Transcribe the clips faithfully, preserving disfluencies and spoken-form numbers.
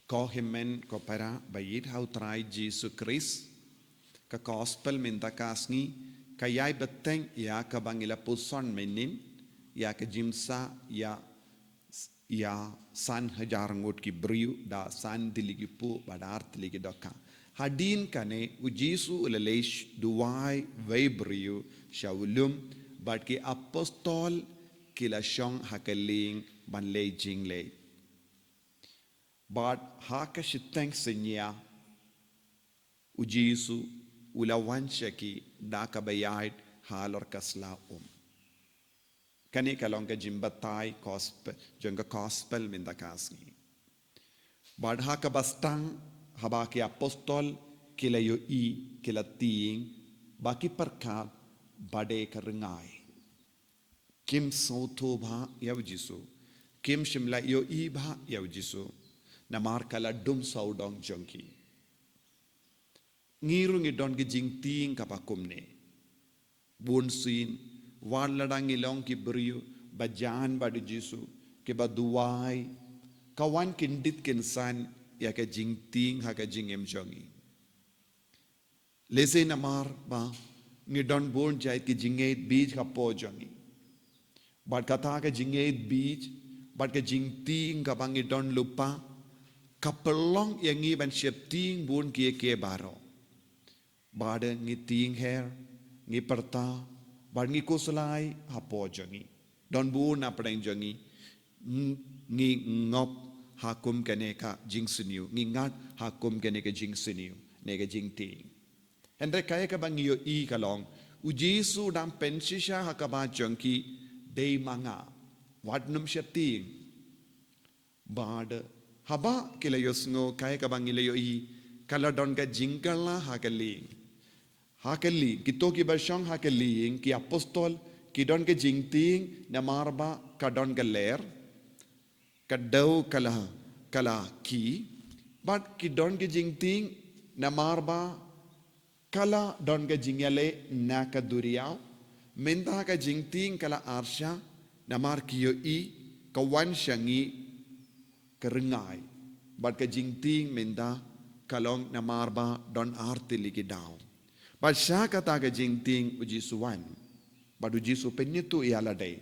Ko hynmen ko para ba ïeit ha u Trai Jisu Khrist, ka gospel mynta ka sngi ka ïai bteng ïa kaba ngi la puson mynnin, ïa ka jingmynsiem ïa, ïa san hajar ngut ki briew, da san tylli ki pud bad ar tylli ki dohkha. Hadien kane u Jisu u la leit duwai wei briew sha u lum, bad ki apostol ki la shong ha ka lieng ban leit jingleit. Bad ha ka shiteng synñia u Jisu u la wan sha ki da kaba ïaid halor ka sla um. Kane ka long ka jingbatai gospel, jong ka gospel mynta ka sngi. Bad ha kaba sdang, haba ki apostol ki la ïohi, ki la tieng ba ki pyrkhat ba dei ka ryngai. Kim sngewthuh bha ïa u Jisu. Kim shym la ïohi bha ïa u Jisu. Namar ka la dum sawdong jong ki. Ngi ruh ngi don ki jingtieng kaba kumne. Bunsien, wat lada ngi long ki briew ba jan bad u Jisu, kiba duwai, ka wan kyndit kynsan ïa ka jingtieng ha ka jingim jong ngi. Lehse namar ba ngi don bun jait ki jingngeit bieit hapoh jong ngi. Bad kata ka jingngeit bieit, bad ka jingtieng kaba ngi don lypa, ka pynlong ïa ngi ban sheptieng bun kiei kiei baroh. Bad ngi tieng her, ngi pyrta, bad ngi khuslai hapoh jong ngi. Don bun na pdeng jong ngi, ng-, ngi ngop ha kum kane ka jingsniew, ngi ngat ha kum kane ka jingsniew, ne ka jingtieng. Hynrei kaei kaba ngi ïohi ka long, u Jisu u dang pynshisha ha kaba jong ki, dei ma nga. Wat nym sheptieng. Bad haba ki la ïohsngew kaei kaba ngi la ïohi, ka la don ka jingkylla ha ka lieng. Ha ka lieng, kito kiba shong ha ka lieng, ki apostol, ki don ka jingtieng, namar ba ka don ka lyer, ka dei ka la, ka la khih, bad ki don ka jingtieng, namar ba ka la don ka jingïaleh na ka duriaw, mynta ka jingtieng ka la arsha, namar ki ïohi, ka wan sha ngi ka ryngai, bad ka jingtieng mynta ka long namar ba don ar tylli ki daw. Bad sha kata ka jingtieng u Jisu u wan. Bad u Jisu u pynithuh ïa lade.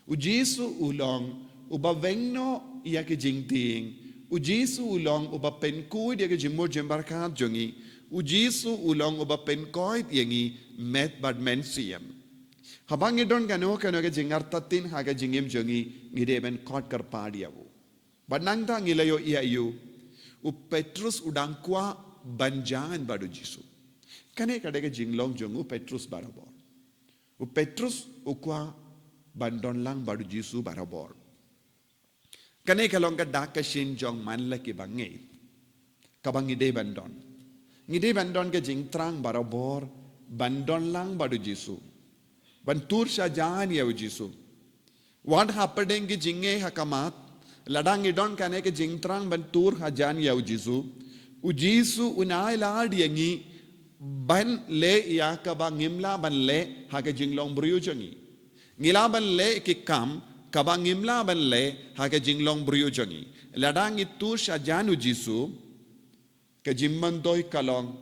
U Jisu u long uba weng noh ïa ka jingtieng. U Jisu u long uba pynkhuid ïa ka jingmut jingpyrkhat jong ngi. U Jisu u long uba pynkoit ïa ngi met bad mynsiem. Haba ngi don kano kano ka jingartatien ha ka jingim jong ngi, ngi dei ban khot kyrpad ïa u. Bad nangta ngi la ïohi ïa u, u Petrus u dang kwah ban jan bad u Jisu. Kane ka dei ka jinglong jong u Petrus barabor. U Petrus u kwah ban don lang bad u Jisu barabor. Kane ka long ka dak ka shin jong man la ki bangeit. Kaba ngi dei ban don. Ngi dei ban don ka jingthrang barabor, ban don lang bad u Jisu. Ban tur shajan ïa u Jisu. Wat hapdeng ki jingeh ha khmat, lada ngi don kane ka jingthrang ban tur hajan ïa u Jisu. U Jisu un ai lad ïa ngi ban leh ïa kaba ngim lah ban leh ha ka jinglong briew jong ngi. Ngi lah ban leh ki kam kaba ngim lah ban leh ha ka jinglong briew jong ngi. Lada ngi tur shajan u Jisu, ka jingmyntoi ka long,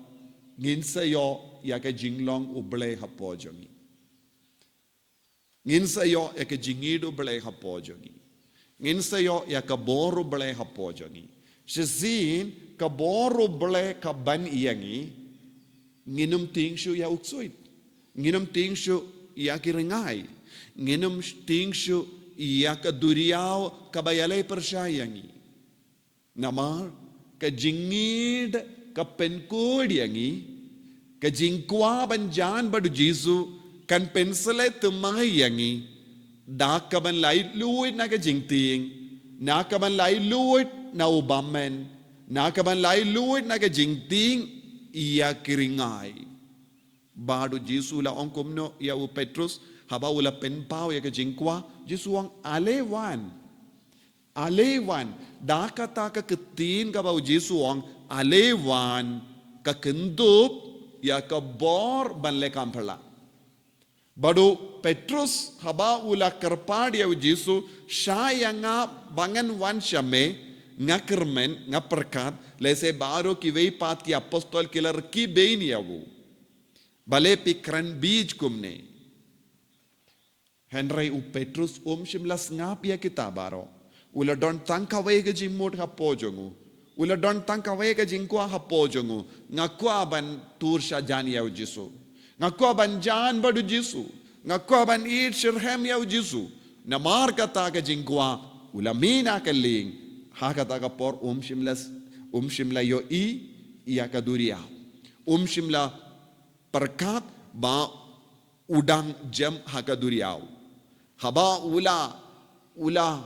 ngin sa ïoh ïa ka jinglong u Blei hapoh jong ngi. Ngin sa ïoh ïa ka jingïeit u Blei hapoh jong ngi. Ngin sa ïoh ïa ka bor u Blei hapoh jong ngi. Shisien ka bor u Blei ka ban ïa ngi, ngin ym tieng shuh ïa u ksuid. Ngin ym tieng shuh ïa ki ryngai. Ngin ym tieng shuh ïa ka duriaw kaba ïaleh pyrshah ïa ngi. Namar ka jingïeit ka pynkhuid ïa ngi, ka jingkwah ban jan bad u Jisu kan pynshlei thymmai ïa ngi. Da kaban laitluid na ka jingtieng, na kaban laitluid na u bymmen, na kaban laitluid na ka jingtieng ïa ki ryngai. Bad u Jisu u la ong kumno ïa u Petrus, haba u la pynpaw ïa ka jingkwah, Jisu u ong ale wan. Ale wan, da kata ka ktien kaba u Jisu u ong, ale wan, ka kynthup ïa ka bor ban leh kam phylla. Bad u Petrus haba u la kyrpad ïa u Jisu, shah ïa nga ba ngan wan sha me, Nga kyrmen, nga pyrkhat, lehse baroh kiwei pat ki apostol ki la rkhie bein ïa u. Balei phi kren bieit kumne? Hynrei u Petrus um shym la sngap ïa kita baroh. U la don tang kawei ka jingmut hapoh jong u. U la don tang kawei ka jingkwah hapoh jong u. Nga kwah ban tur shajan ïa u Jisu. Nga kwah ban jan bad u Jisu. Nga kwah ban ïeit shitrhem ïa u Jisu. Namar kata ka jingkwah, u la mih na ka lieng. Ha kata ka por um shym la, um shym la ïohi ïa ka duriaw. Um shym la pyrkhat ba u dang jem ha ka duriaw. Haba u la, u la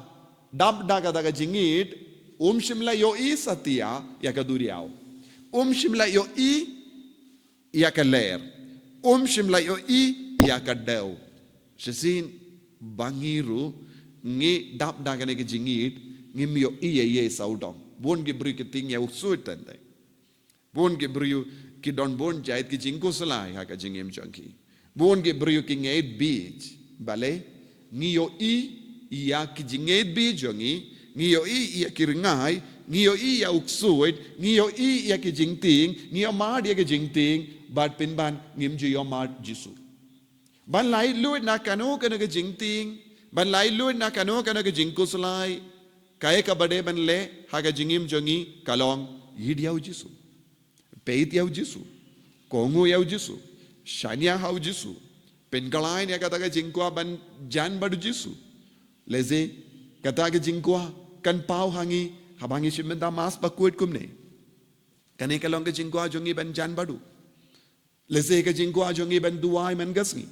dap da kata ka jingïeit, um shym la ïohi satia ïa ka duriaw. Um shym la ïohi ïa ka lyer. Um shym la ïohi ïa ka dew. Shisien ba ngi ruh ngi dap da kane ka jingïeit, ngim ïohi ïa ei sawdong. Bun ki briew ki tieng ïa u ksuid teng teng. Bun ki briew ki don bun jait ki jingkhuslai ha ka jingim jong ki. Bun ki briew ki ngeit bieit. Balei? Ngi ïohi ïa ki jingngeit bieit jong ngi, ngi ïohi ïa ki rngai, ngi ïohi ïa u ksuid, ngi ïohi ïa ki jingtieng, ngi ïohmad ïa ki jingtieng, bad pynban ngim ju ïohmad Jisu. Ban laitluid na kano kano ka jingtieng, ban laitluid na kano kano ka jingkhuslai, kaei kaba dei ban leh ha ka jingim jong ngi ka long ïeit ïa u Jisu. Peit ïa u Jisu. Kohnguh ïa u Jisu. Shaniah ha u Jisu. Pynkhlaiñ ïa kata ka jingkwah ban jan bad u Jisu. Lehse kata ka jingkwah kan paw ha ngi haba ngi shim bynta Mass bakhuid kumne. Kane ka long ka jingkwah jong ngi ban jan bad u. Lehse ka jingkwah jong ngi ban duwai man ka sngi.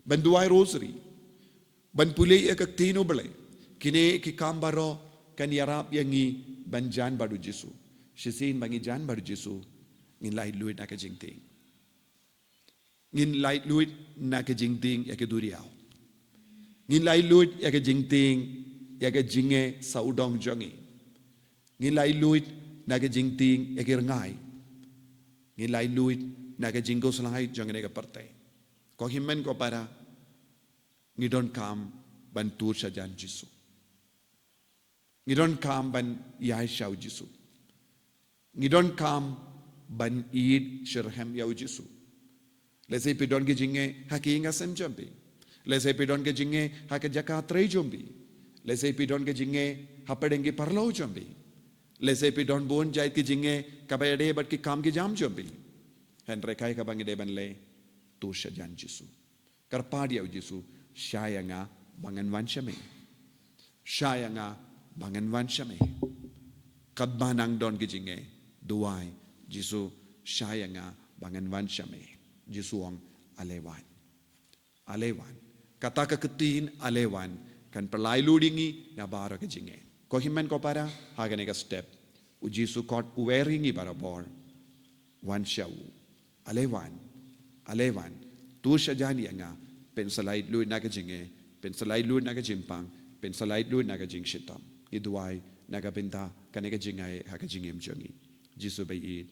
Ban duwai rosary. Ban pule ïa ka ktien U Blei. Kine ki kam baroh kan ïarap ïa ngi ban jan bad u Jisu. Shisien ba ngi jan bad u Jisu, ngin laitluid na ka jingtieng. Ngin laitluid na ka jingtieng ïa ka duriaw. Ngin laitluid ïa ka jingtieng ïa ka jingeh sawdong jong ngi. Ngin laitluid na ka jingtieng ïa ki rngai. Ngin laitluid na ka jingkhuslai jong kane ka pyrthei. Ko hynmen ko para, ngi donkam ban tur shajan Jisu. Ngi donkam ban ïaishah u Jisu. Ngi donkam ban ïeit shitrhem ïa u Jisu. Lehse phi don ki jingeh ha ki ïing ha sem jong phi. Lehse phi don ki jingeh ha ka jaka trei jong phi. Lehse phi don ki jingeh hapdeng ki paralok jong phi. Lehse phi don bun jait ki jingeh kaba ïadei bad ki kam ki jam jong phi. Hynrei kaei kaba ngi dei ban leh? Tur shajan Jisu. Kyrpad ïa u Jisu, shah ïa nga ba ngan wan sha me. Shah ïa nga ba ngan wan sha me. Katba nang don ki jingeh, duwai, Jisu, shah ïa nga ba ngan wan sha me. Jisu ong, ale wan. Ale wan. Kata ka ktien ale wan kan pynlaitluid ïa ngi na baroh ka jingeh. Ko hynmen ko para, ha kane ka step, u Jisu kot u wer ïa ngi barabor. Wan sha u. Ale wan, ale wan, tur shajan ïa nga, pynsa laitluid na ka jingeh, pynsa laitluid na ka jingpang, pynsa laitluid na ka jingshitom. Ngi duwai na ka bynta kane ka jingaiei ha ka jingim jong ngi. Jisu ba ïeit,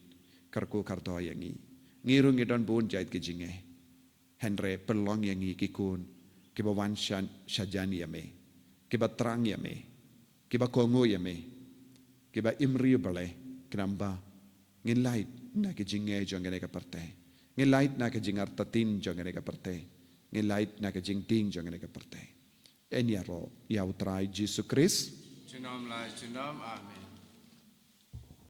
kyrkhu kyrdoh ïa ngi. Ngi ruh ngi don bun jait ki jingeh. Hynrei pynlong ïa ngi ki khun kiba wan sha-, shajan ïa me, kiba thrang ïa me, kiba kohnguh ïa me, kiba im ri ïa u Blei, khnang ba ngin lait na ki jingeh jong kane ka pyrthei. Ngin lait na ki jingartatien jong kane ka pyrthei. Ngin lait na ki jingtieng jong kane ka pyrthei. Yn ïaroh ïa u Trai Jisu Khrist. Junom la junom, amen.